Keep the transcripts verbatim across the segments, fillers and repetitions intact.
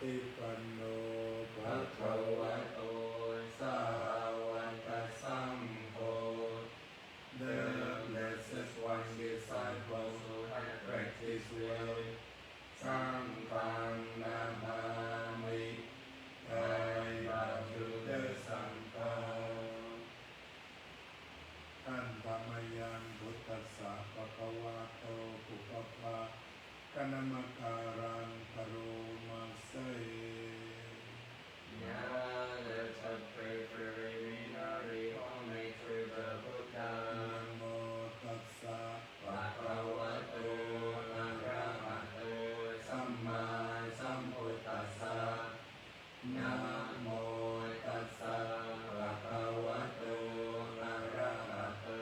Supaṭipanno bhagavato sāvakasaṅgho. The blessed one disciples who have practiced well. Saṅghaṃ namāmi. I bow to the Saṅgha. ท่าน Tamayaṃ buddhassa bhagavato pubbabhāganamakāraṃ karoma se. Now let us pray preliminary homage to the Buddha. Namo tassa bhagavato arahato sammāsambuddhassa. Namo tassa bhagavato arahato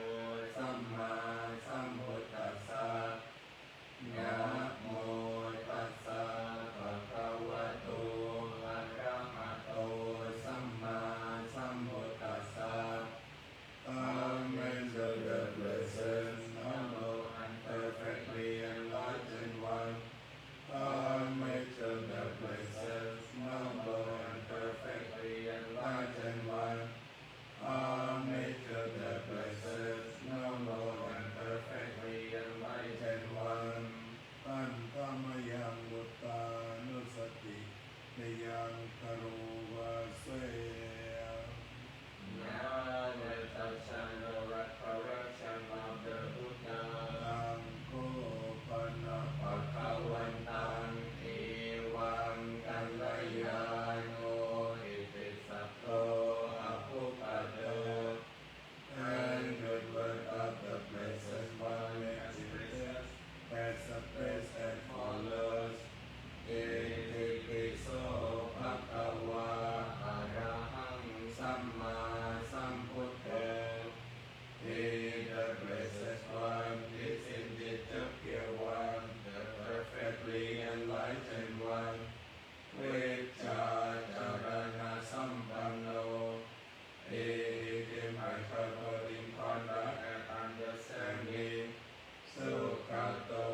sammāsambuddhassa. Namo tassa bhagavato arahato sammāsambuddhassa. Homage to the blessed, noble and perfectly enlightened one. Homage to the blessed, noble and perfectly enlightened one. Homage to the blessed, noble and perfectly enlightened one. ท่าน Tamayaṃ buddhānussatinayaṃ karoma se. Now let us chant the recollection of the Buddha. Taṃ kho pana bhagavantaṃ evaṃ kalyāṇo itisatto abhuggato. Then the word of the blessed one expresses as a praise as follows. Itipi so bhagavā arahaṃ sammāsambuddho. He, the blessed one, is indeed the pure one, the perfectly enlightened one, vijjācaraṇasampanno. He, in my governing conduct and understanding, sugato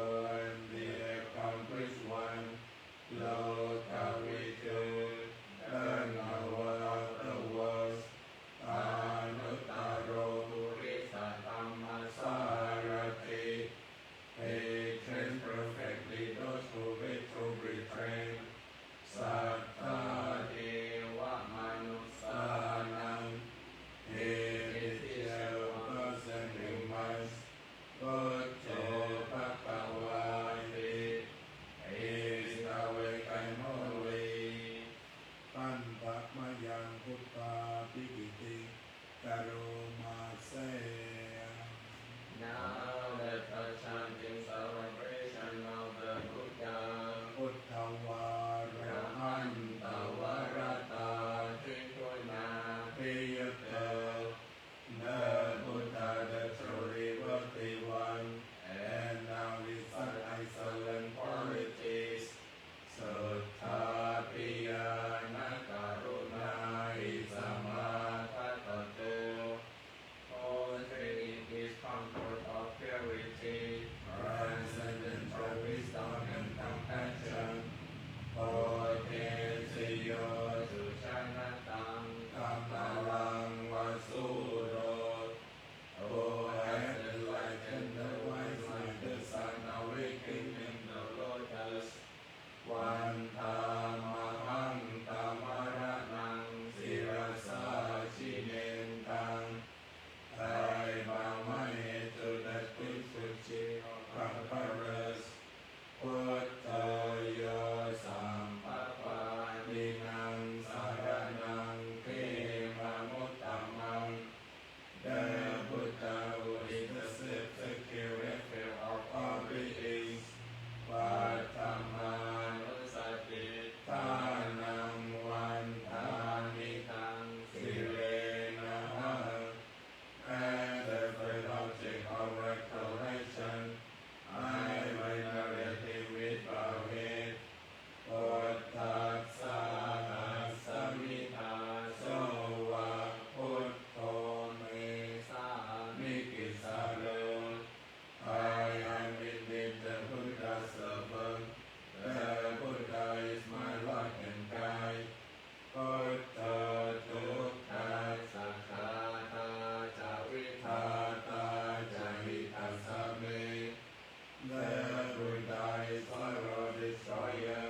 Every day, sorrow destroyer.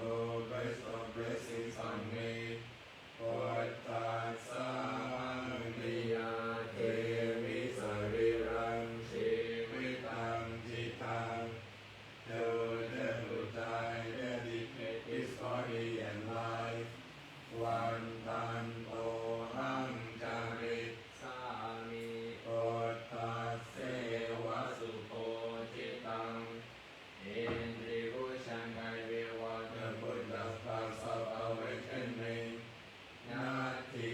Oh, bless the blessings on me. Buddhasahaṃ niyyādemi sarīraṃ jīvitaṃ cittaṃ. Due to Buddha dedicate his body and life. Vandantohaṃ carissāmi buddhaseva subodhitaṃ. In devotion I will offer the Buddha's path of awakening. Natthi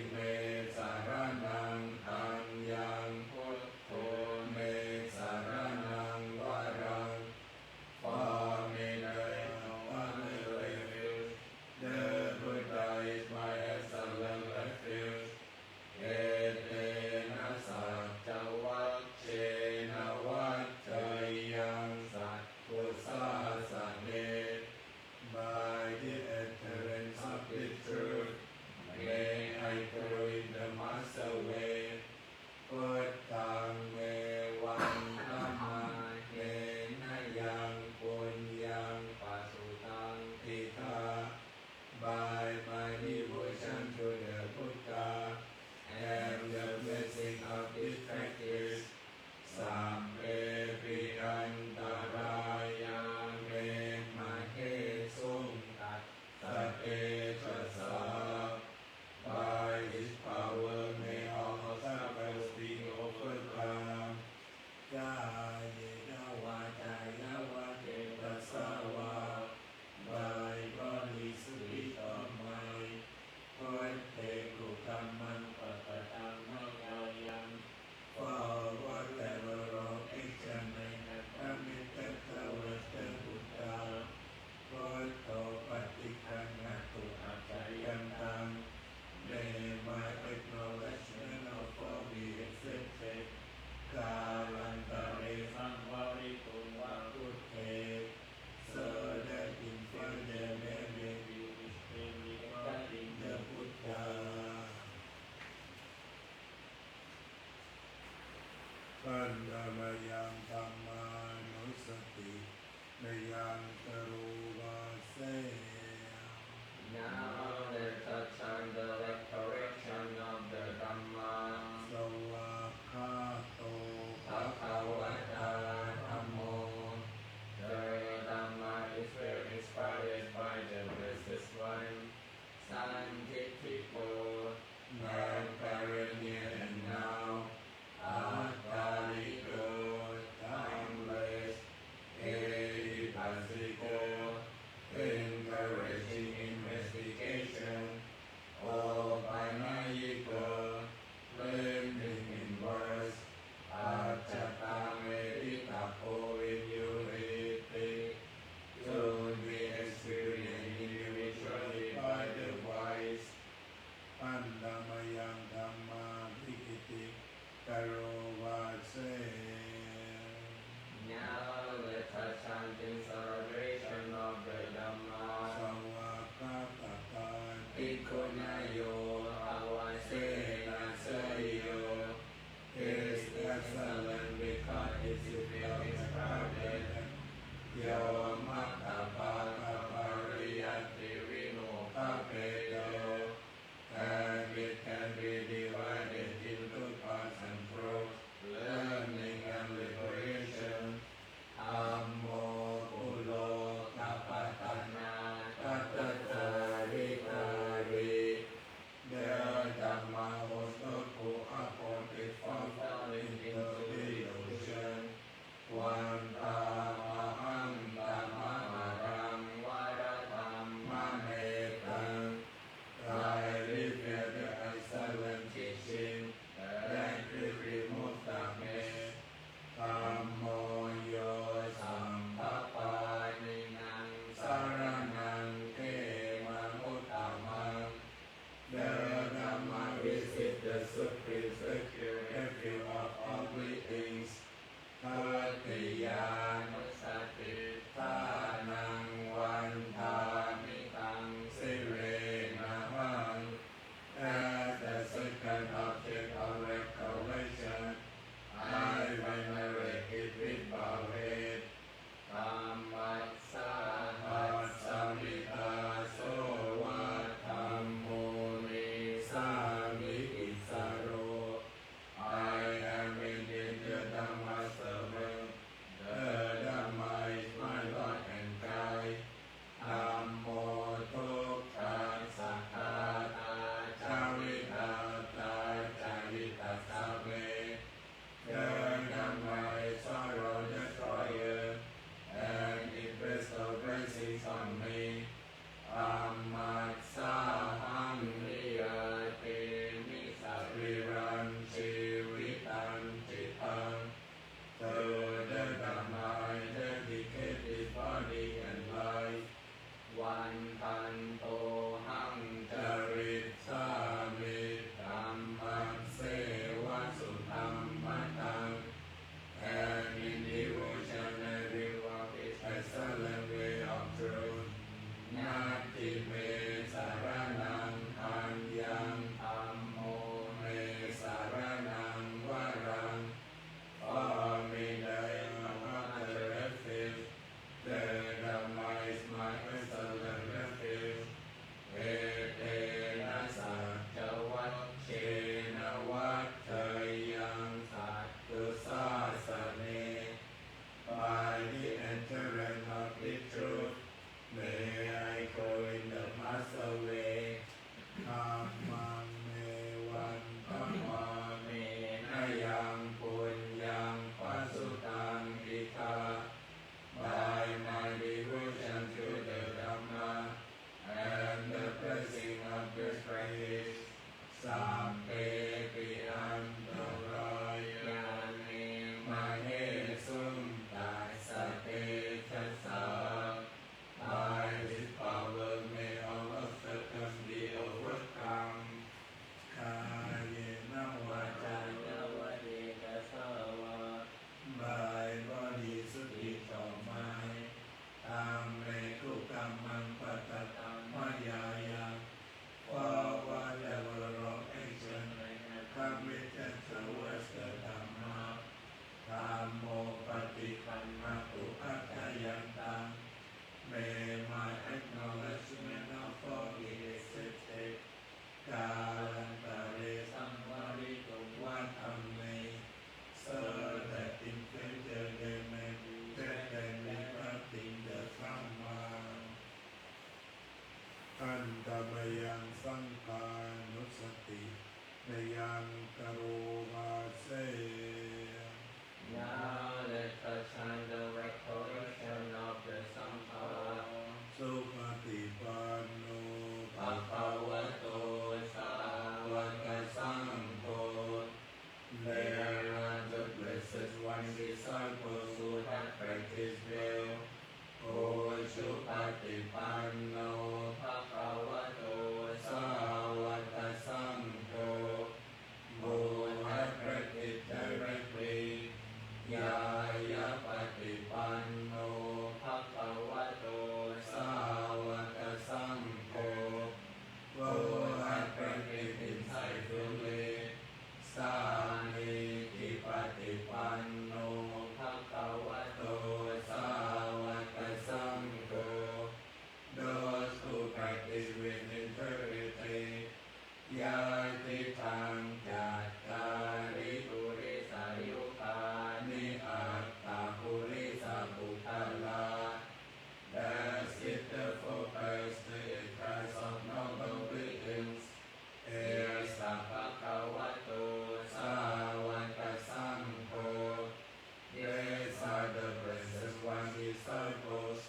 Purus,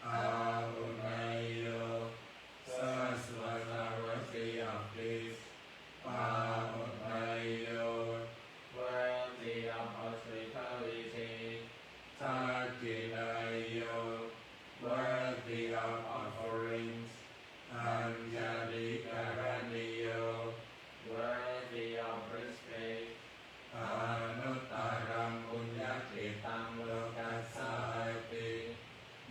Āhuneyyo, Sahasrabala worthy of this, Āhuneyyo, worthy of hospitality, Dakkhiṇeyyo, worthy of offerings, Añjalikaraṇīyo, worthy of respect, Anuttaraṃ puññakkhettaṃ lokassāti.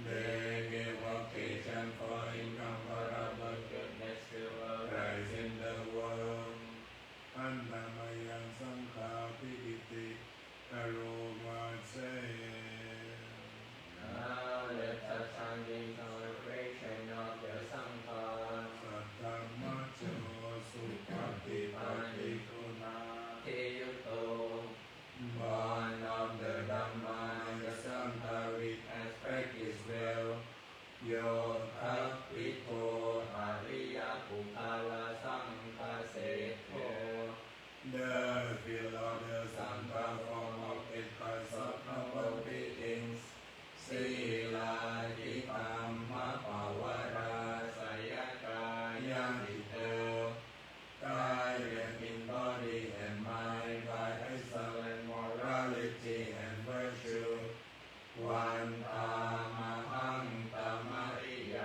Make evocation for incomparable goodness to all lives in the world. Handa mayaṃ saṅghābhigīti karoma se. Now let us chant in celebration of the Sangha. Saddhammajo supaṭipattiguṇādiyutto, born of the Dhamma and the Sangha, which has practiced well, Yoṭṭhabbidho ariyapuggalasaṅghaseṭṭho, the field of the Sangha form of it by of noble beings, sīlādhikammapavarāsayakāyacitto, guided in body and mind by excellent morality and virtue, vandāmahaṃ tamariyā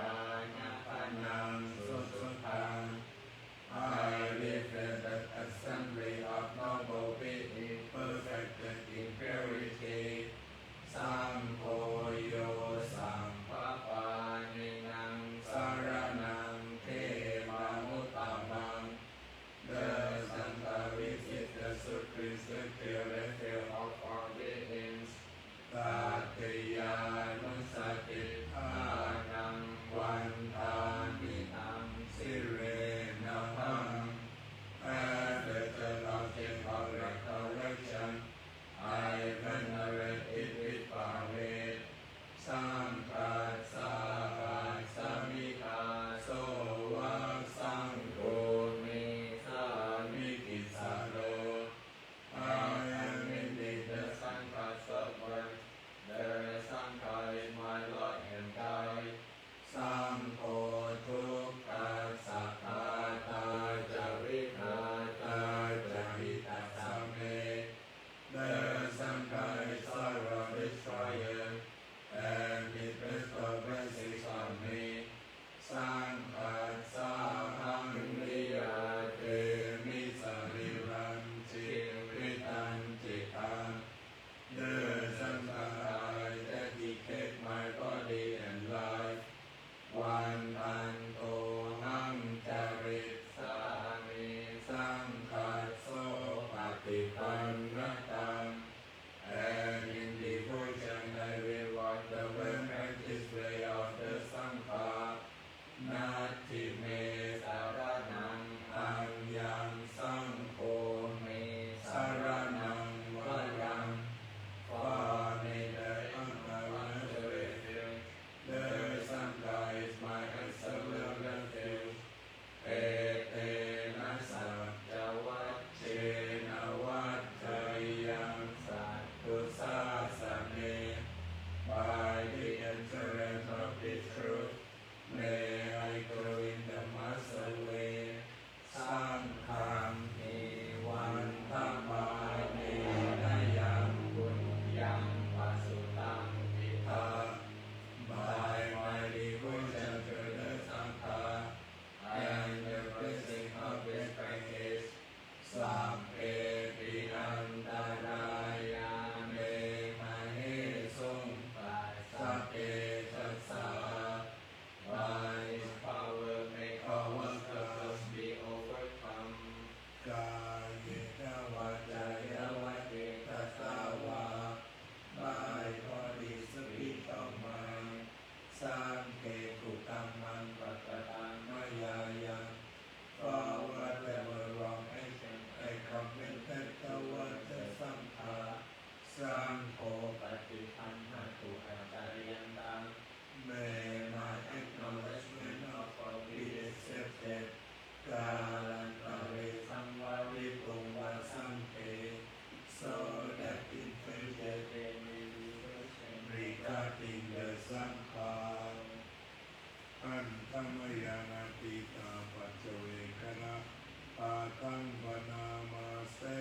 taṃ bhaṇāma se.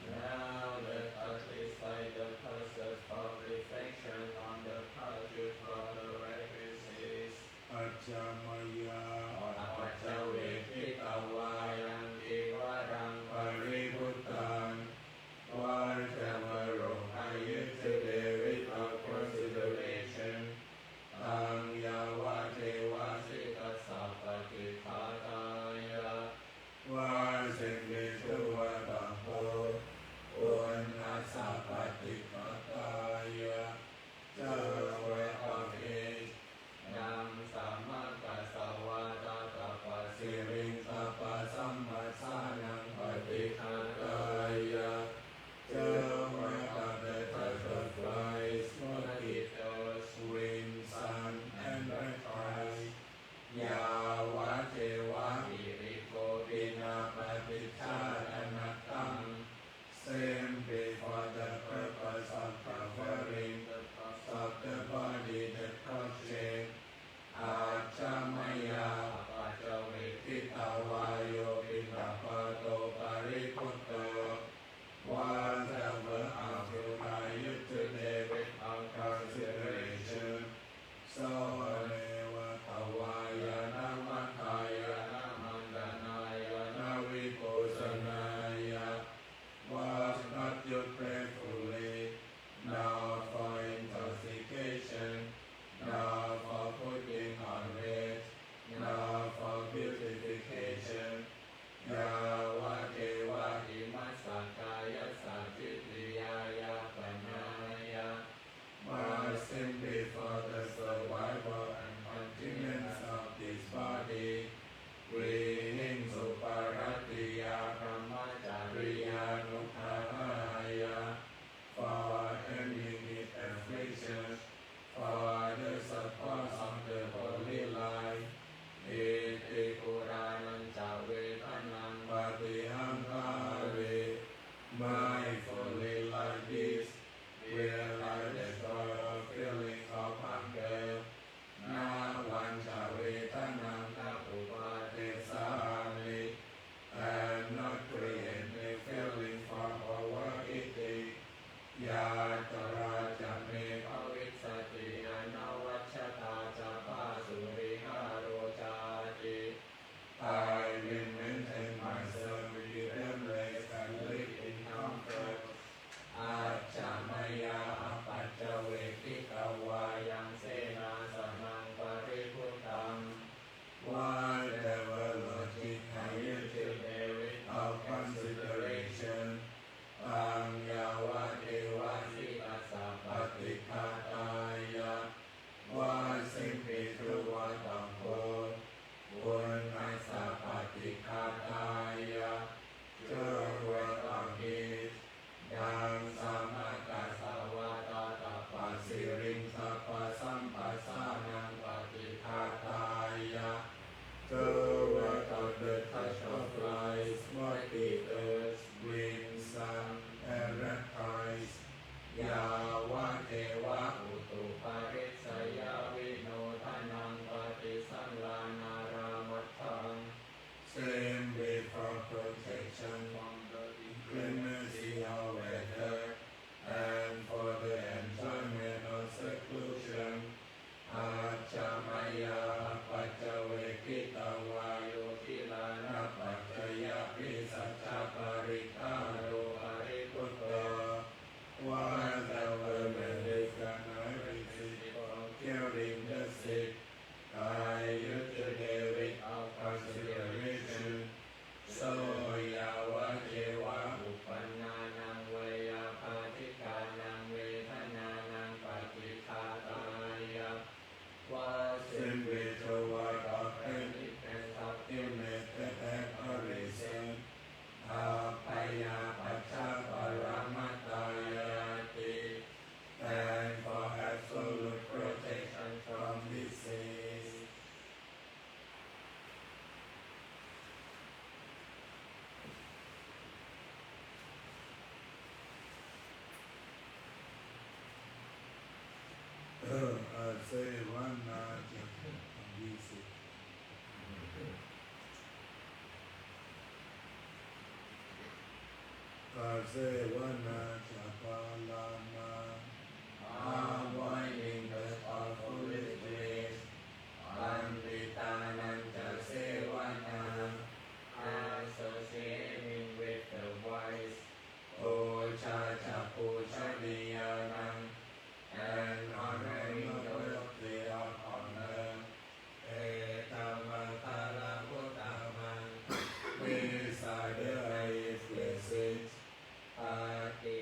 Now let us recite the verses of reflection on the Paccutta Parakkhis. Ajja mayā apaccavekkhitvā yaṃ cīvaraṃ paribhuttaṃ, vajjavaro mayucci te without consideration, taṃ yāvadeva sītassa paṭighātāya, vāsimhi tuvaṭaṃ bho, uṇhassa paṭighātāya, ca vataṃ. Yaṃ samaggassa vātakappasiriṃsapasamphassānaṃ paṭighātāya, ca vataṃ. Let us all rise for the Buddha's wings and red eyes. Yāvadeva hirikopinapaṭicchādanatthaṃ, simply for the purpose of covering the parts of the body that got shaved. Ajja mayā apaccavekkhitvā yo piṇḍapāto paribhutto, vajjavā ahuṃ mayucci te without consideration, so neva davāya na madāya na maṇḍanāya na vibhūsanāya. Wash not your plate fully, nor for intoxication, nor for putting on weight, nor for beautification. Yāvadeva imassa kāyassa ṭhitiyā yāpanāya, but simply for the survival and continuance of this body, vihiṃsuparatiyā brahmacariyānuggahāya, for ending his afflictions, for the support of the holy life. Iti purāṇañca vedanaṃ paṭihaṅkhāmi, mindfully like this, will I destroy all feelings of hunger. Navañca vedanaṃ na uppādessāmi, and not create new feelings from overeating. Yātrā ca me bhavissati anavajjatā ca phāsuvihāro cāti, I will maintain myself within rates and live in comfort. Ajja mayā apaccavekkhitvā yaṃ senāsanaṃ paribhuttaṃ, vajjavā locit mayucci te without consideration, taṃ yāvadeva sītassa paṭighātāya, vāsimhi tuvaṭaṃ bho, uṇhassa paṭighātāya, ca vataṃ. Yaṃ samaggassa vātakappasiriṃsapasamphassānaṃ paṭighātāya, ca vataṃ. Let us all rise for the Buddha's wings and red eyes. Yāvadeva utuparissayavinodanaṃ paṭisallānārāmatthaṃ, simply for protection from the inclemency of weather and for the enjoyment of seclusion. Ajja mayā apaccavekkhitvā yo gilānapaccayabhisaccaparikkhāro paribhutto, vajjavā may recognize it from killing the sick, mayucci te without consideration. So yāvadeva uppannānaṃ veyyābādhikānaṃ vedanānaṃ paṭighātāya, vāsimhi tuvaṭaṃ. Any pain that illness that have arisen, abhayapajjhaparamatāyāti, and for absolute protection from disease. เออ อาเซวนาจะ ยี่สิบ Sevanā ca bālānaṃ, avoiding the foolish ways. Paṇḍitānañca sevanā, associating with the wise. Pūjā ca pūjanīyānaṃ, and honoring those they are honored. Etammaddhāramuttamaṃ. These are the highest blessings. Pati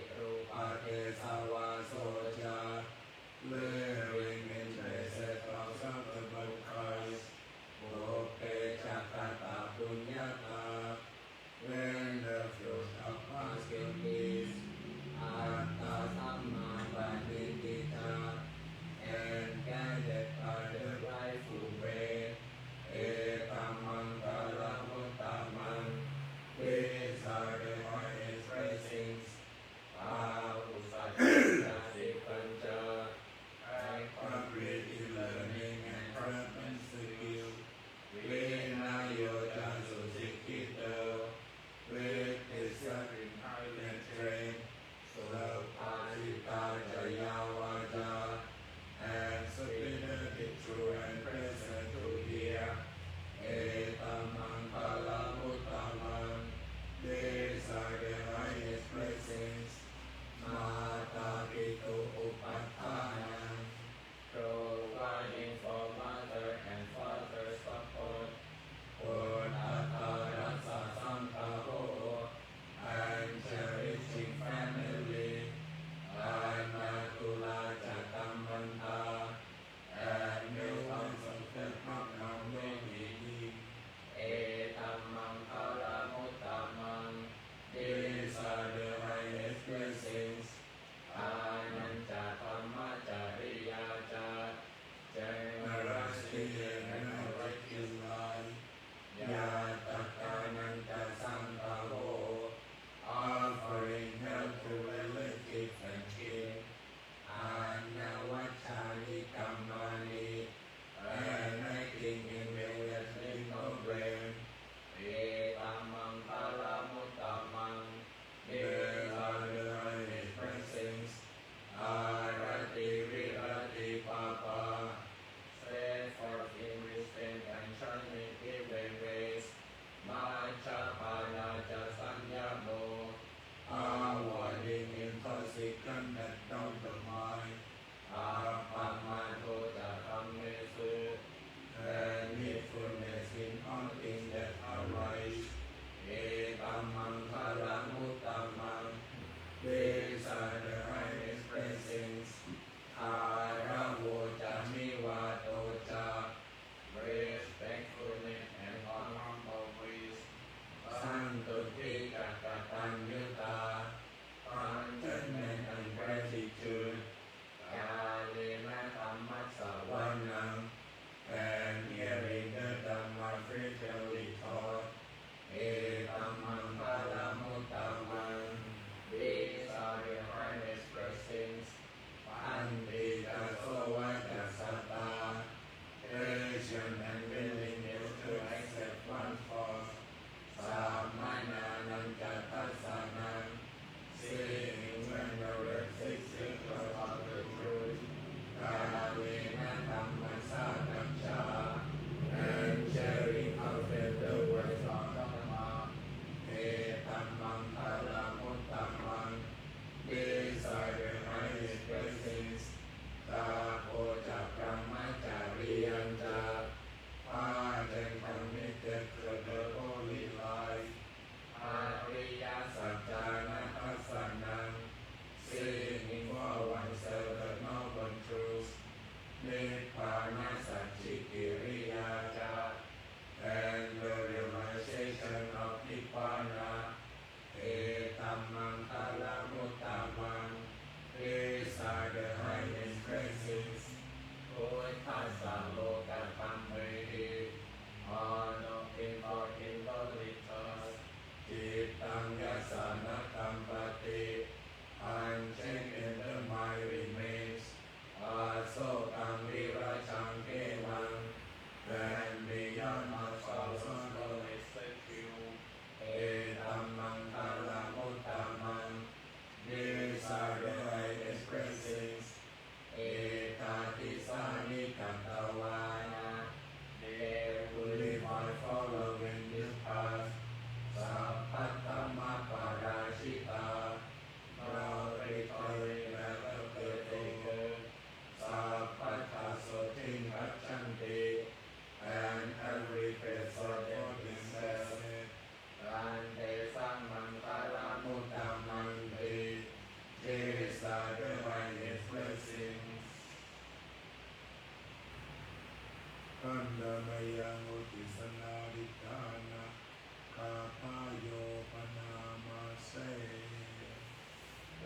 mayaṃ uddissanādhiṭṭhānagāthāyo bhaṇāma se.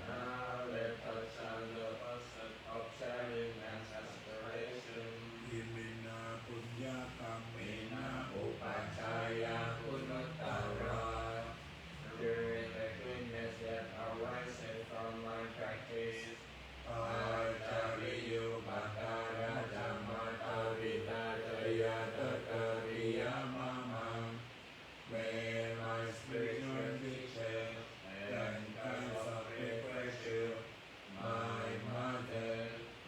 Now let us chant the first set of chanting and aspiration. Iminā puññakammena upajjhāyā guṇuttarā, through the goodness that arises from my practice, ācariyūpakārā ca mātā pitā ca ñātakā piyā mamaṃ. May my spiritual teacher and guides of great virtue, my mother,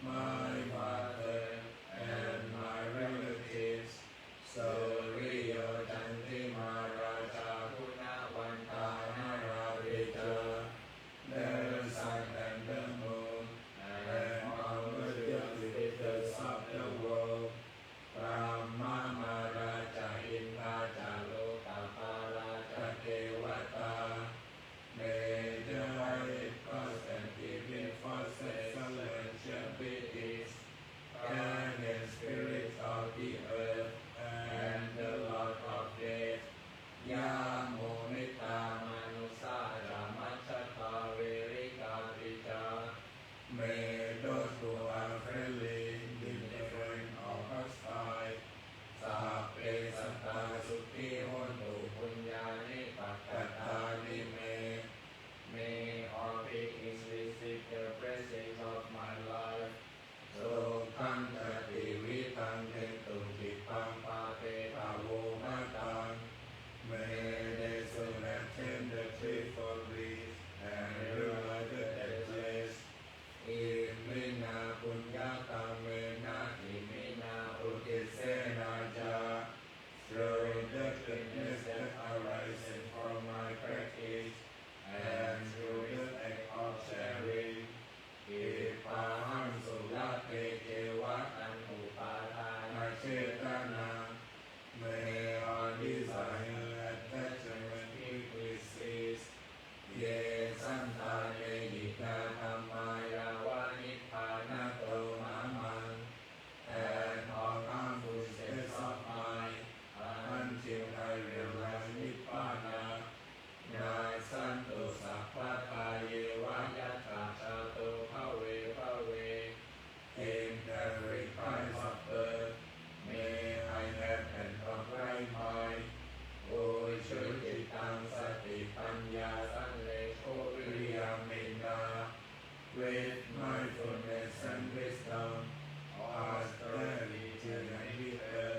my father, and my relatives, Suriyo Candimā Rājā Guṇavantā Narāpi ca, the sun and the moon, and all the dignitaries of the world, Brahmamārā ca Indā ca Lokapālā ca devatā, may their highest and giving forces, excellent deities, guardian spirits of the earth, and the Lord of death, Yamo Mittā Manussā ca Majjhattā Verikāpi ca, may those who are friendly, indifferent, or hostile, sabbe sattā sukhī hontu, puññāni pakatāni me. May all beings receive the blessings of my life. Sukhañca tividhaṃ dentu, khippaṃ pāpetha vomataṃ. May they soon attain the threefold bliss and realize the deathless. Iminā puññakammena, iminā uddisena ca, through the goodness that arises from my practice, and through the act of sharing, khippāhaṃ sulabhe ceva taṇhupādānachedanaṃ. May all desire, attachment quickly cease. Ye santāne hīnā dhammā yāva nibbānato mamaṃ, and all harmful states of mind, until I realize Nibbāna, nassantu sabbadā yeva yattha jāto bhave bhave. In every kind of birth, may I have an upright mind, ujucittaṃ satipaññā sallekho viriyamhinā, with mindfulness and wisdom, austerity and vigor,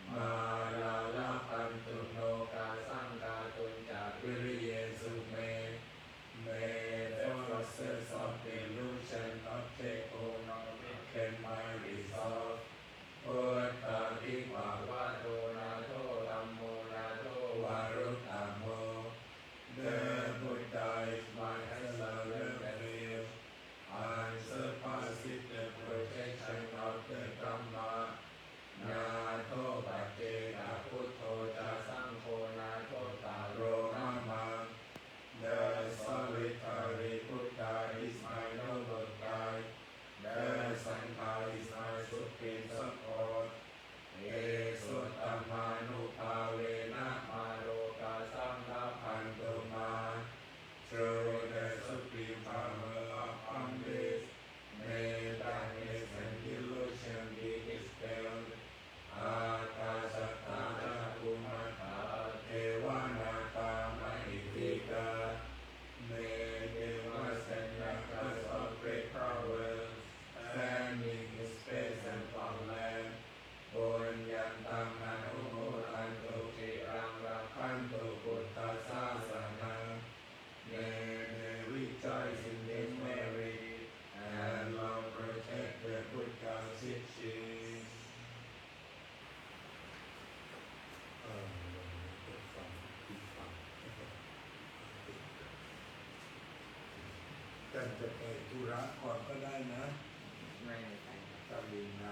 mārā labhantu nokāsaṃ kātuñca viriyesu me. May the forces of delusion not take hold of weaken my resolve. Buddhādhipavaro nātho, dhammo nātho varuttamo, the Buddha is my excellent refuge, unsurpassed is the protection of the Dhamma. Nātho paccekabuddho ca, saṅgho nāthottaro mamaṃ, the solitary Buddha is my noble guide, the Saṅgha is my supreme support. Tesottamānubhāvena mārokāsaṃ labhantu mā. Through the supreme power of Buddhist, may darkness and delusion be dispelled. Ākāsaṭṭhā ca bhummaṭṭhā devā nāgā mahiddhikā, may devas and nagas of great power, standing in space and on land, puññaṃ taṃ anumodantu, ciraṃ rakkhantu buddhasāsanaṃ. May they rejoice in this merit and long protect the Buddha's teachings. เอ่อวันนี้ก็ฟังที่ฟัง ท่านจะไปธุระก่อนก็ได้นะ ไม่ไปครับ กรุณา